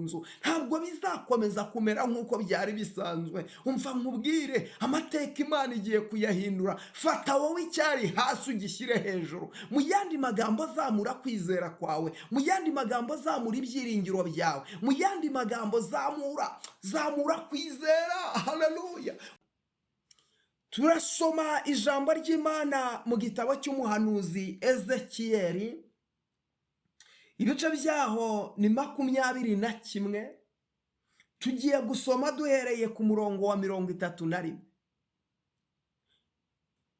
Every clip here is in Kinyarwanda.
nzu. Ntabwo bizakomeza kumera nk'uko byari bisanzwe. Umva nkubwire, amateka Imana igiye kuyahindura. Fata wowe icyari hasi ugishyire hejuru. Mu yandi magambo, zamura kwizera kwawe. Mu yandi magambo, zamura ibyiringiro byawe. Mu yandi magambo, zamura, zamura kwizera. Haleluya! Turasoma ijambo ry'Imana mu gitabo cy'umuhanuzi Ezekiyeli, ibice byaho ni 21. Tugiye gusoma duhereye ku murongo wa 31.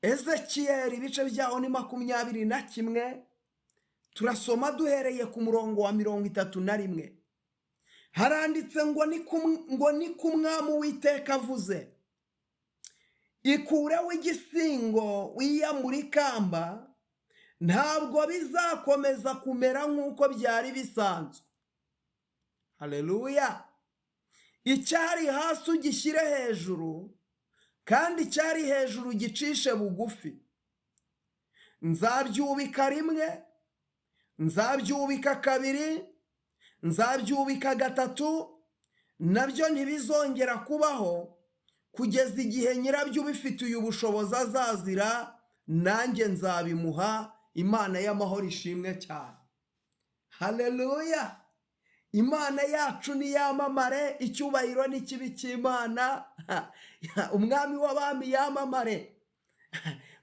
Ezekiyeli, ibice byaho ni 21, turasoma duhereye ku murongo wa 31. Haranditse ngo ni ku Mwami Uwiteka avuze: "Ikureho igisingo, wiyambure ikamba, ntabwo bizakomeza kumera nk'uko byari bisanzwe." Haleluya! "Icyari hasi ugishyire hejuru, kandi icyari hejuru ugicishe bugufi. Nzabyubika rimwe, nzabyubika kabiri, nzabyubika gatatu, nabyo ntibizongera kubaho kugeza igihe nyirabyo ubifitiye ubushobozi azazira, nanjye nzabimuha." Imana y'amahoro ishimwe cyane. Haleluya! Imana yacu niyamamare, icyubahiro n'ikibe cy'Imana, Umwami w'abami yamamare.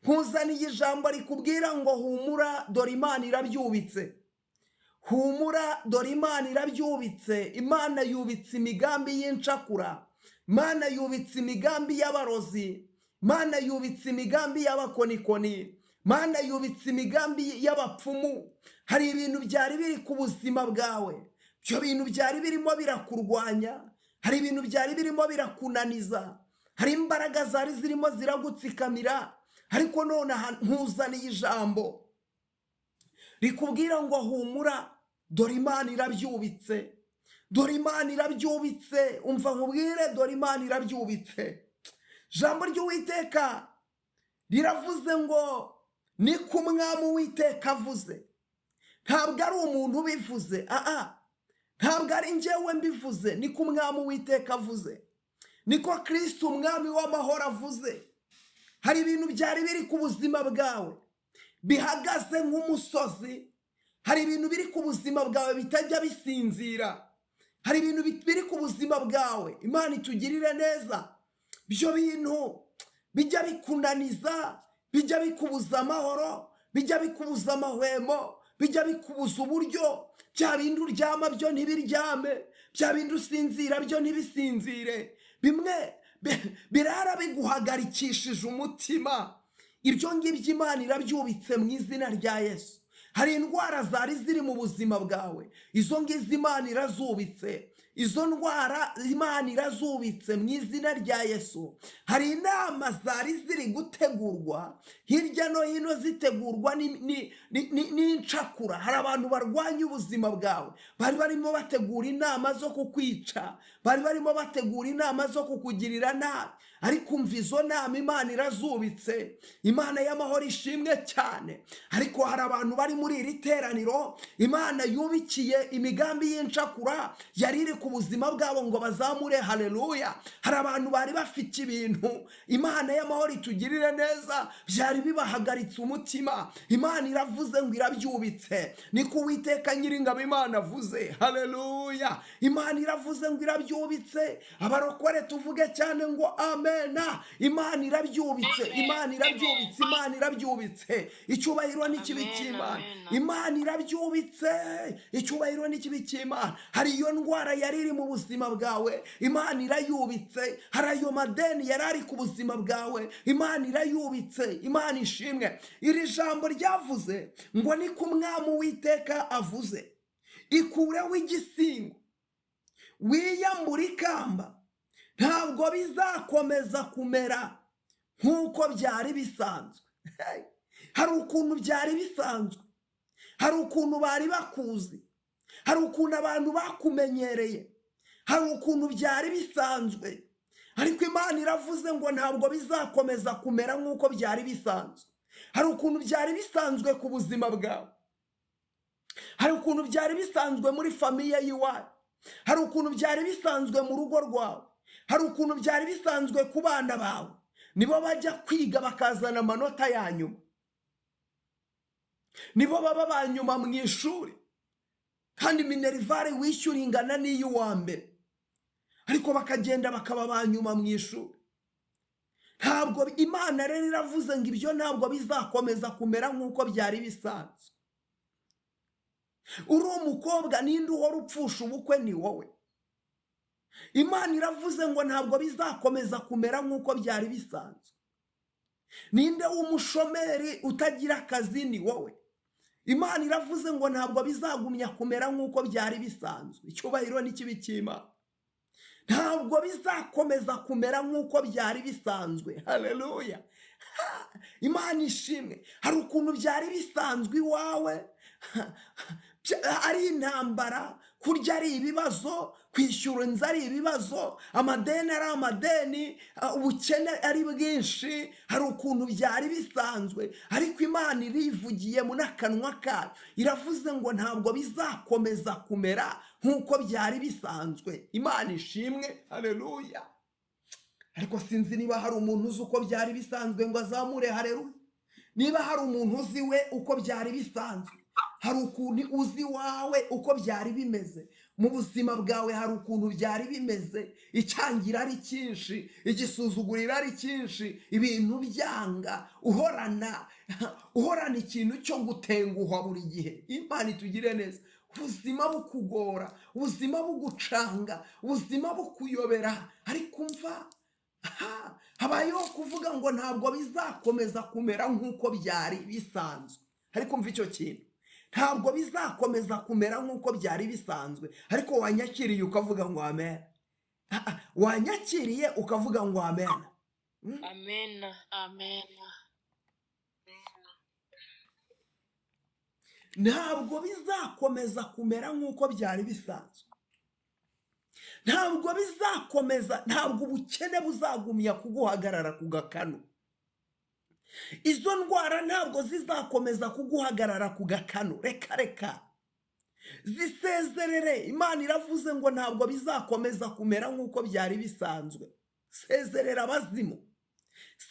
Nkuzaniye ijambo rikubwira ngo humura, dore Imana irabyubitse. Humura, dore Imana irabyubitse. Imana yubitse imigambi y'incakura, Imana yubitse imigambi y'abarozi, Imana yubitse imigambi y'abakonikoni, Imana yubitse imigambi y'abapfumu. Hari ibintu byari biri ku buzima bwawe, ibyo bintu byari birimo birakurwanya, hari ibintu byari birimo birakunaniza, hari imbaraga zari zirimo ziragutsikamira. Ariko none nkuzaniye ijambo rikubwira ngo humura, dore Imana irabyubitse, dore Imana irabyubitse. Umva nkubwire, dore Imana irabyubitse. Ijambo ry'Uwiteka riravuze ngo ni ku Mwami Uwiteka avuze. Ntabwo ari umuntu ubivuze, aha ntabwo ari njyewe mbivuze. Ni ku Mwami Uwiteka avuze, niko Kirisiti Umwami w'amahoro avuze. Hari ibintu byari biri ku buzima bwawe bihagaze nk'umusozi, hari ibintu biri ku buzima bwawe bitajya bisinzira, hari ibintu biri ku buzima bwawe. Imana itugirire neza. Ibyo bintu bijya bikunaniza, bijya bikubuza amahoro, bijya bikubuza amahwemo, bijya bikubuza uburyo. Bya bindi uryama byo ntibiryame, bya bindi usinzira byo ntibisinzire, bimwe birara biguhagarikishije umutima. Ibyo ngibyo Imana irabyubitse mu izina rya Yesu. Hari indwara zari ziri mu buzima bwawe, izo ngizo Imana irazubitse. Izo ndwara Imana irazubitse mu izina rya Yesu. Hari inama zari ziri gutegurwa hirya no hino, zitegurwa n'incakura. Hari abantu barwanya ubuzima bwawe, bari barimo bategura inama zo kukwica, bari barimo bategura inama zo kukugirira nabi. Ariko umva, izo nama Imana irazubitse. Imana y'amahoro ishimwe cyane. Ariko hari abantu bari muri iri teraniro Imana yubikiye imigambi y'incakura yari iri ku buzima bwabo ngo bazamure. Haleluya! Hari abantu bari bafite ibintu, Imana y'amahoro itugirire neza, byari bibahagaritse umutima. Imana iravuze ngo irabyubitse. Niko Uwiteka Nyiringabo Imana avuze. Haleluya! Imana iravuze ngo irabyubitse. Abarokore tuvuge cyane ngo amena. Imana irabyubitse, Imana irabyubitse, Imana irabyubitse. Icyubahiro n'ikibe cy'Imana. Imana irabyubitse, icyubahiro n'ikibe cy'Imana. Hari iyo ndwara yari iri mu buzima bwawe, Imana irayubitse. Hari ayo madeni yari ari ku buzima bwawe, Imana irayubitse. Imana ishimwe. Iri jambo ryavuze ngo ni ku Mwami Uwiteka avuze: "Ikureho igisingo, wiyambure ikamba, ntabwo bizakomeza kumera nk'uko byari bisanzwe." Hari ukuntu byari bisanzwe, hari ukuntu bari bakuzi, hari ukuntu abantu bakumenyereye, hari ukuntu byari bisanzwe. Ariko Imana iravuze ngo ntabwo bizakomeza kumera nk'uko byari bisanzwe. Hari ukuntu byari bisanzwe ku buzima bwawe, hari ukuntu byari bisanzwe muri famille y'iwanyu. Hari ukuntu byari bisanzwe mu rugo rwawe, hari ukuntu byari bisanzwe ku bana bawe, nibo bajya kwiga bakazana amanota ya nyuma, nibo baba ba nyuma mu ishuri, kandi minerval wishyura ingana n'iy'uwa mbere, ariko bakagenda bakaba ba nyuma mu ishuri. Ntabwo Imana rero iravuze ngo ibyo ntabwo bizakomeza kumera nk'uko byari bisanzwe. Uri umukobwa, ninde uhora upfusha ubukwe? Ni wowe. Imana iravuze ngo ntabwo bizakomeza kumera nk'uko byari bisanzwe. Ninde w'umushomeri utagira akazi? Ni wowe. Imana iravuze ngo ntabwo bizagumya kumera nk'uko byari bisanzwe. Icyubahiro n'ikibi cy'Imana. Ntabwo bizakomeza kumera nk'uko byari bisanzwe. Haleluya, Imana ishimwe. Hari ukuntu byari bisanzwe iwawe, ari intambara, kurya ari ibibazo, kwishyura inzu ari ibibazo, amadeni ari amadeni, ubukene ari bwinshi. Hari ukuntu byari bisanzwe, ariko Imana irivugiye mu n'akanwa kayo, iravuze ngo ntabwo bizakomeza kumera nk'uko byari bisanzwe. Imana ishimwe, haleluya. Ariko sinzi niba hari umuntu uzi uko byari bisanzwe ngo azamure haleluya. Niba hari umuntu uzi we uko byari bisanzwe, hari ukuntu uzi wawe uko byari bimeze mu buzima bwawe, hari ukuntu byari bimeze, icyangira ari cyinshi, igisuzuguriro ari cyinshi, ibintu byanga, uhorana ikintu cyo gutenguhwa buri gihe. Imana itugire neza. Ubuzima bukugora, ubuzima bugucanga, ubuzima bukuyobera, ariko umva, habayeho kuvuga ngo ntabwo bizakomeza kumera nk'uko byari bisanzwe. Ariko umva icyo kintu, ntabwo bizakomeza kumera nk'uko byari bisanzwe. Ariko wanyakiriye ukavuga ngo amen. Wanyakiriye ukavuga ngo amen. Amen. Amen. Ntabwo bizakomeza kumera nk'uko byari bisanzwe. Ntabwo bizakomeza, ntabwo ubukene buzagumya kuguhagarara ku gakanu. Izo ndwara ntabwo zizakomeza kuguhagarara ku gakanu. Reka reka, zisezerere. Imana iravuze ngo ntabwo bizakomeza kumera nk'uko byari bisanzwe. Sezerera abazimu,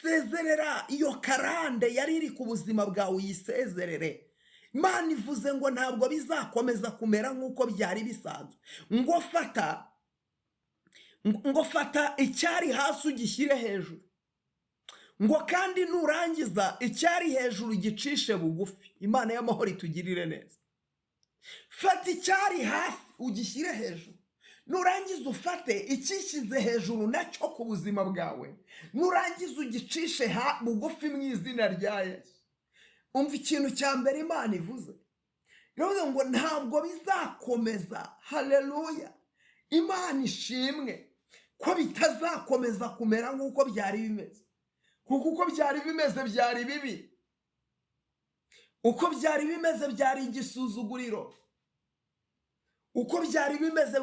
sezerera iyo karande yari iri ku buzima bwawe, uyisezerere. Imana ivuze ngo ntabwo bizakomeza kumera nk'uko byari bisanzwe. Ngo fata icyari hasi ugishyire hejuru, ngo kandi nurangiza icyari hejuru gicishe bugufi. Imana y'amahoro itugirire neza. Fata icyari hasi ugishyire hejuru, nurangiza ufate icyishyize hejuru nacyo ku buzima bwawe, nurangiza ugicishe bugufi mu izina rya Yesu. Umva ikintu cya mbere Imana ivuze, iravuze ngo ntabwo bizakomeza. Haleluya, Imana ishimwe ko bitazakomeza kumera nk'uko byari bimeze, kuko uko byari bimeze byari bibi, uko byari bimeze byari igisuzuguriro, uko byari bimeze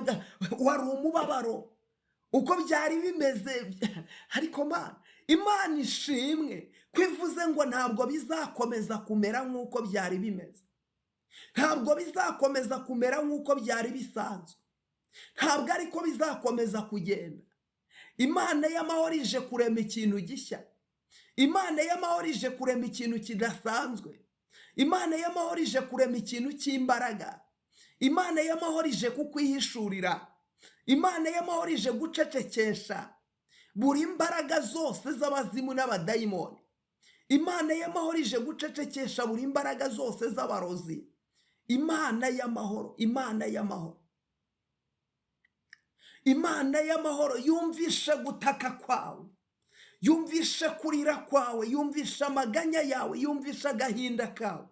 wari umubabaro, uko byari bimeze. Ariko Mana, Imana ishimwe ko ivuze ngo ntabwo bizakomeza kumera nk'uko byari bimeze, ntabwo bizakomeza kumera nk'uko byari bisanzwe, ntabwo ariko bizakomeza kugenda. Imana y'amahoro ije kurema ikintu gishya. Imana y'amahoro ije kurema ikintu kidasanzwe. Imana y'amahoro ije kurema ikintu cy'imbaraga. Imana y'amahoro ije kukwihishurira. Imana y'amahoro ije gucecekesha buri mbaraga zose z'abazimu n'abadayimoni. Imana y'amahoro ije gucecekesha buri mbaraga zose z'abarozi. Imana y'amahoro, Imana y'amahoro, Imana y'amahoro yumvishe gutaka kwawe, yumvishe kurira kwawe, yumvishe amaganya yawe, yumvishe agahinda kawe,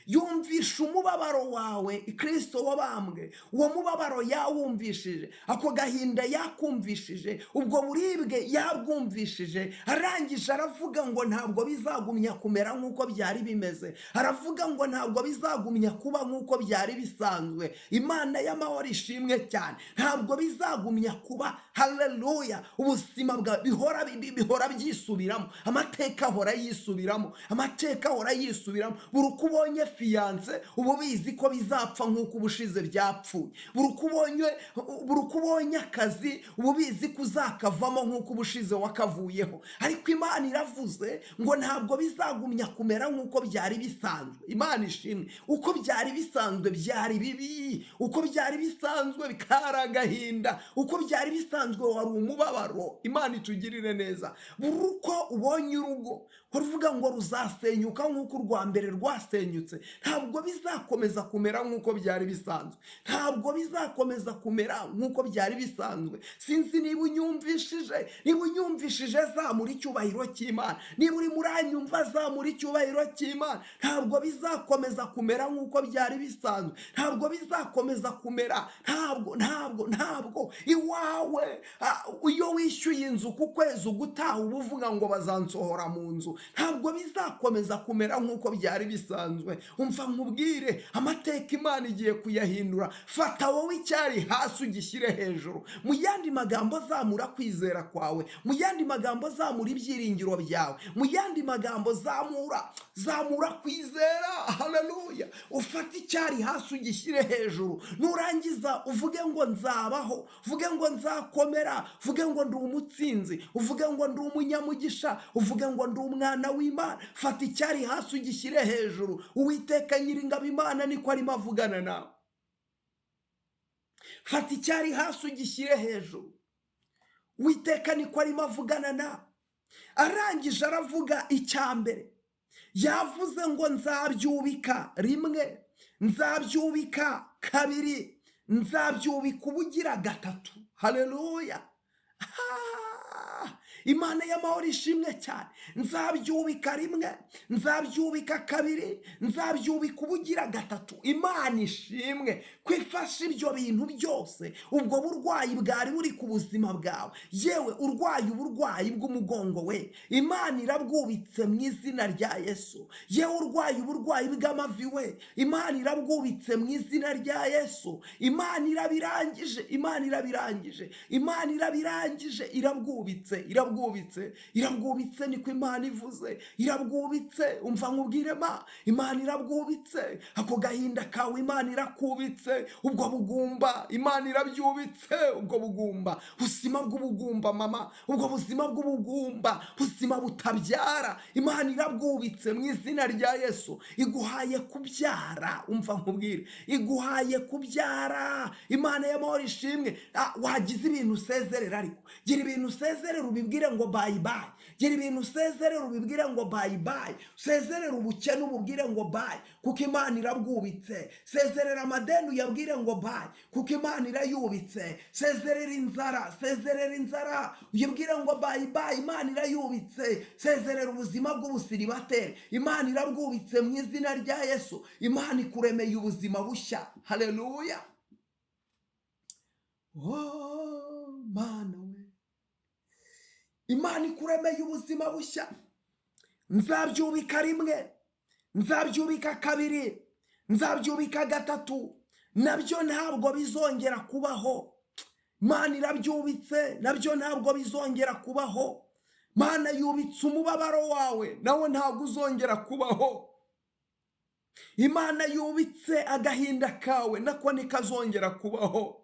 yumvishe umubabaro wawe. Kristo wabambwe, uwo mubabaro yawumvishije, ako gahinda yakumvishije, ubwo buribwe yabwumvishije. Arangije aravuga ngo ntabwo bizagumya kumera nk'uko byari bimeze, aravuga ngo ntabwo bizagumya kuba nk'uko byari bisanzwe. Imana y'amahoro ishimwe cyane, ntabwo bizagumya kuba. Haleluya. Ubuzima bwawe bihora byisubiramo, amateka ahora yisubiramo, amateka ahora yisubiramo. Buri uko ubonye fiancé, uba ubizi ko bizapfa nk'uko ubushize byapfuye. Buri uko ubonye akazi, uba ubizi ko uzakavamo nk'uko ubushize wakavuyeho. Ariko Imana iravuze ngo ntabwo bizagumya kumera nk'uko byari bisanzwe. Imana ishimwe. Uko byari bisanzwe byari bibi, uko byari bisanzwe bikari agahinda, uko byari bisanzwe wari umubabaro. Imana itugirire neza. Buri uko ubonye urugo, uruvuga ngo ruzasenyuka nk'uko urwa mbere rwasenyutse. Ntabwo bizakomeza kumera nk'uko byari bisanzwe, ntabwo bizakomeza kumera nk'uko byari bisanzwe. Sinzi niba unyumvishije. Niba unyumvishije, zamura icyubahiro cy'Imana. Niba uri muranyumva, zamura icyubahiro cy'Imana. Ntabwo bizakomeza kumera nk'uko byari bisanzwe, ntabwo bizakomeza kumera, ntabwo, ntabwo, ntabwo. Iwawe, iyo wishyuye inzu ku kwezi ugutaha, uba uvuga ngo bazansohora mu nzu. Ntabwo bizakomeza kumera nk'uko byari bisanzwe. Umva nkubwire, amateka Imana igiye kuyahindura. Fata wowe icyari hasi ugishyire hejuru. Mu yandi magambo, zamura kwizera kwawe. Mu yandi magambo, zamura ibyiringiro byawe. Mu yandi magambo, zamura, zamura kwizera. Haleluya! Ufate icyari hasi ugishyire hejuru. Nurangiza uvuge ngo nzabaho, uvuge ngo nzakomera, uvuge ngo ndi umutsinzi, uvuge ngo ndi umunyamugisha, uvuge ngo ndi umwana w'Imana. Fata icyari hasi ugishyire hejuru. Uwiteka Nyiringabo Imana niko arimo avugana nawe. Fata icyari hasi ugishyire hejuru. Uwiteka niko arimo avugana nawe. Arangije aravuga, icya mbere yavuze ngo nzabyubika rimwe, nzabyubika kabiri, nzabyubika ubugira gatatu. Haleluya! Imana y'amahoro ishimwe cyane. Nzabyubika rimwe, nzabyubika kabiri, nzabyubika ubugira gatatu. Imana ishimwe ko ifashe ibyo bintu byose, ubwo burwayi bwari buri ku buzima bwawe. Yewe urwaye uburwayi bw'umugongo we, Imana irabwubitse mu izina rya Yesu. Yewe urwaye uburwayi bw'amavi we, Imana irabwubitse mu izina rya Yesu. Imana irabirangije, Imana irabirangije, Imana irabirangije, irabwubitse, irabwubitse, irabwubitse. Niko Imana ivuze, irabwubitse. Umva nkubwire ma, Imana irabwubitse. Ako gahinda kawe Imana irakubitse. Ubwo bugumba Imana irabyubitse. Ubwo bugumba, buzima bw'ubugumba mama, ubwo buzima bw'ubugumba, buzima butabyara, Imana irabwubitse mu izina rya Yesu. Iguhaye kubyara. Umva nkubwire, iguhaye kubyara. Imana y'amahoro ishimwe. Wagize ibintu usezerera, ariko gira ibintu usezerera ubibwire ngo bye bye. Gira ibintu usezerera ubibwire ngo bye bye. Usezerera ubukene ububwire ngo bye, kuko Imana irabwubitse. Sezerera amadeni uyabwire ngo bye, kuko Imana irayubitse. Sezerera inzara, sezerera inzara uyibwire ngo bye bye, Imana irayubitse. Sezerera ubuzima bw'ubusiribateri, Imana irabwubitse mu izina rya Yesu. Imana ikuremeye ubuzima bushya. Haleluya! Oh Mana we, Imana ikuremeye ubuzima bushya. Nzabyubika rimwe, nzabyubika kabiri, nzabyubika gatatu, nabyo ntabwo bizongera kubaho. Imana irabyubitse, nabyo ntabwo bizongera kubaho. Mana yubitse umubabaro wawe, nawo ntabwo uzongera kubaho. Imana yubitse agahinda kawe, nako ntikazongera kubaho.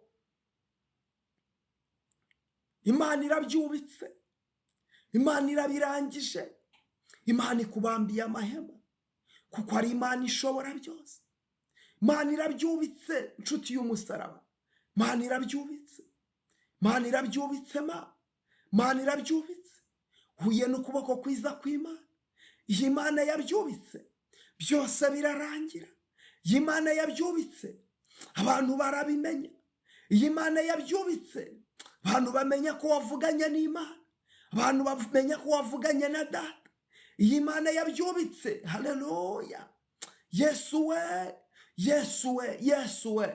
Imana irabyubitse, Imana irabirangije. Imana ikubambiye amahema kuko ari Imana ishobora byose. Imana irabyubitse, inshuti y'umusaraba. Imana irabyubitse, Imana irabyubitse ma, Imana irabyubitse. Huye n'ukuboko kwiza kw'Imana. Iyi Mana yabyubitse, byose birarangira. Iyi Mana yabyubitse, abantu barabimenya. Iyi Mana yabyubitse, abantu bamenya ko wavuganye n'Imana, abantu bamenya ko wavuganye na Data. Iyi Mana yabyubitse. Haleluya! Yesu we, Yesu we, Yesu we!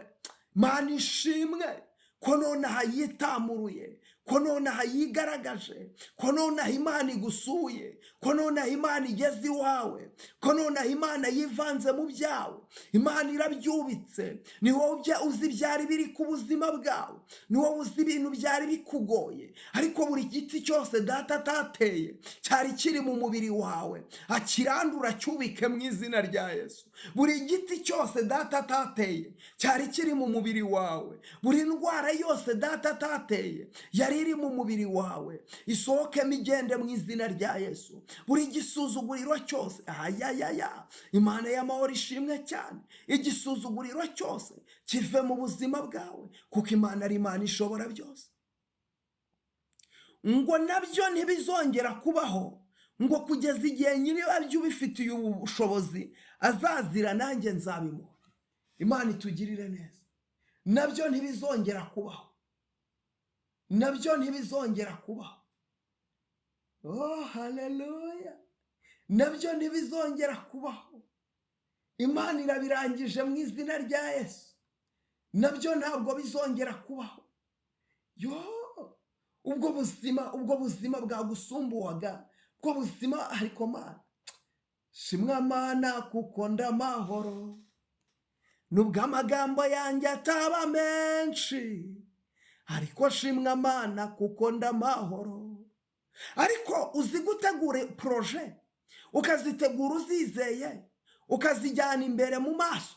Mana ishimwe ko nonaha yitamuruye, ko Ko nonaha yigaragaje, ko nonaha Imana igusuye, ko nonaha Imana igeze iwawe, ko nonaha Imana yivanze mu byawe. Imana irabyubitse. Ni wowe uzi ibyari biri ku buzima bwawe, ni wowe uzi ibintu byari bikugoye. Ariko buri giti cyose Data atateye cyari kiri mu mubiri wawe, akirandura, cyubike mu izina rya Yesu. Buri giti cyose Data atateye cyari kiri mu mubiri wawe, buri ndwara yose Data atateye yari iri mu mubiri wawe, isohokemo igende mu izina rya Yesu. Buri gisuzuguriro cyose, ayayaya, Imana y'amahoro ishimwe cyane. Igisuzuguriro cyose kive mu buzima bwawe, kuko Imana ari Imana ishobora byose. Ngo nabyo ntibizongera kubaho, ngo kugeza igihe nyirabyo ubifitiye ubushobozi azazira, nanjye nzabimuha. Imana itugirire neza. Nabyo ntibizongera kubaho, nabyo ntibizongera kubaho. Oh, haleluya! Nabyo ntibizongera kubaho. Imana irabirangije mu izina rya Yesu. Nabyo ntabwo bizongera kubaho. Yo, ubwo buzima, ubwo buzima bwagusumbuwaga, ubwo buzima. Ariko Mana, shimwa Mana, kuko ndamahoro, nubwo amagambo yanjye ataba menshi, ariko shimwa Mana, kuko ndamahoro. Ariko uzi gutegura projet, ukazitegura uzizeye, ukazijyana imbere mu maso,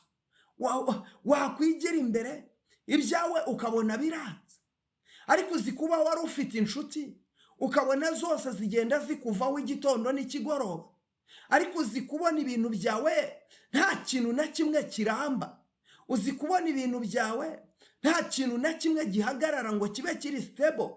wakwigira imbere ibyawe ukabona biranze. Ariko uzi kuba wari ufite inshuti, ukabona zose zigenda zikuvaho igitondo n'ikigoroba? Ariko uzi kubona ibintu byawe nta kintu na kimwe kiramba? Uzi kubona ibintu byawe nta kintu na kimwe gihagarara ngo kibe kiri stable,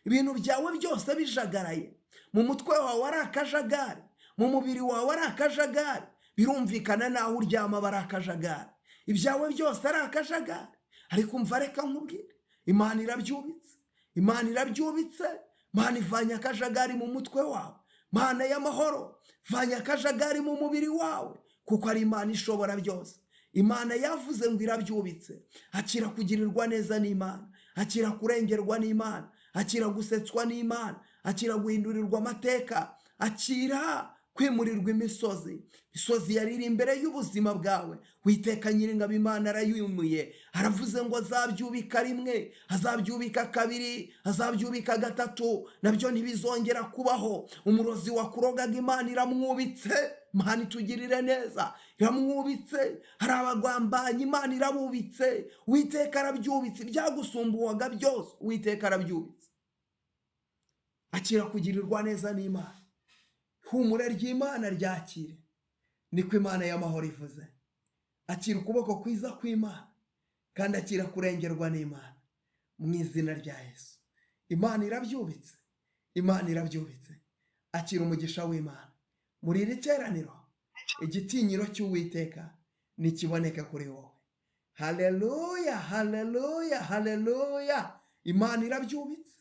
ibintu byawe byose bijagaraye, mu mutwe wawe ari akajagari, mu mubiri wawe ari akajagari, birumvikana n'aho uryama aba ari akajagari, ibyawe byose ari akajagari? Ariko umva, reka nkubwire, Imana irabyubitse, Imana irabyubitse. Imana ivanye akajagari mu mutwe wawe. Imana y'amahoro vanye akajagari mu mubiri wawe, kuko ari Imana ishobora byose. Imana yavuze ngo irabyubitse. Akira kugirirwa neza n'Imana, akira kurengerwa n'Imana, akira gusetswa n'Imana, akira guhindurirwa amateka, akira kwimurirwa imisozi. Imisozi yari iri imbere y'ubuzima bwawe, Witeka Nyiringabo Imana arayimuye. Aravuze ngo azabyubika rimwe, azabyubika kabiri, azabyubika gatatu, nabyo ntibizongera kubaho. Umurozi wakurogaga, Imana iramwubitse. Imana itugirire neza, iramwubitse. Hari abagambanyi, Imana irabubitse. Uwiteka arabyubitse. Ibyagusumbuwaga byose, Uwiteka arabyubitse. Akira kugirirwa neza n'Imana. Humura ry'Imana ryakire, niko Imana y'amahoro ivuze. Akira ukuboko kwiza kw'Imana, kandi akira kurengerwa n'Imana mu izina rya Yesu. Imana irabyubitse, Imana irabyubitse. Akira umugisha w'Imana muri iri teraniro. Igitinyiro cy'Uwiteka nikiboneka kuri wowe. Haleluya, haleluya, haleluya! Imana irabyubitse,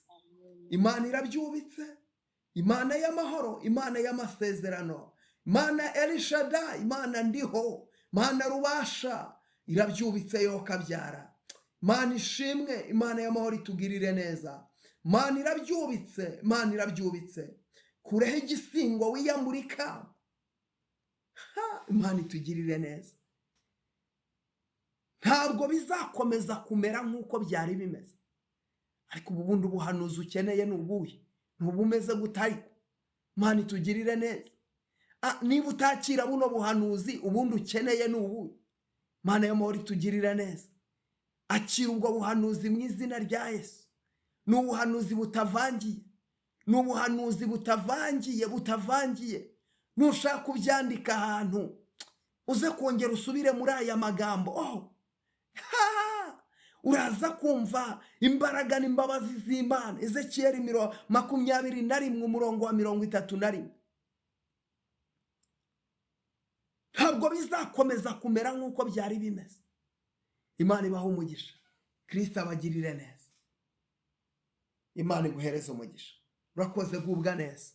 Imana irabyubitse. Imana y'amahoro, Imana y'amasezerano, Imana Elishada, Imana ndiho, Imana rubasha, irabyubitse yo kabyara. Imana ishimwe. Imana y'amahoro itugirire neza. Imana irabyubitse, Imana irabyubitse. Kureho igisingo, wiyamurika. Imana itugirire neza. Ntabwo bizakomeza kumera nk'uko byari bimeze. Ariko ubu bundi ubuhanuzi ukeneye ni ubuhe? Ntuba umeze gute? Ariko Imana itugirire neza. Niba utakira buno buhanuzi, ubundi ukeneye ni ubuhe? Imana y'amahoro itugirire neza. Akira ubwo buhanuzi mu izina rya Yesu. Ni ubuhanuzi butavangiye, ni ubuhanuzi butavangiye, butavangiye. Nushaka kubyandika ahantu, uze kongera usubire muri aya magambo. Oh, uraza kumva imbaraga n'imbabazi z'Imana. Ezekiyeli 21, umurongo wa 31. Ntabwo bizakomeza kumera nk'uko byari bimeze. Imana ibaha umugisha, Kirisita abagirire neza. Imana iguhereze umugisha. Urakoze, gubwa neza.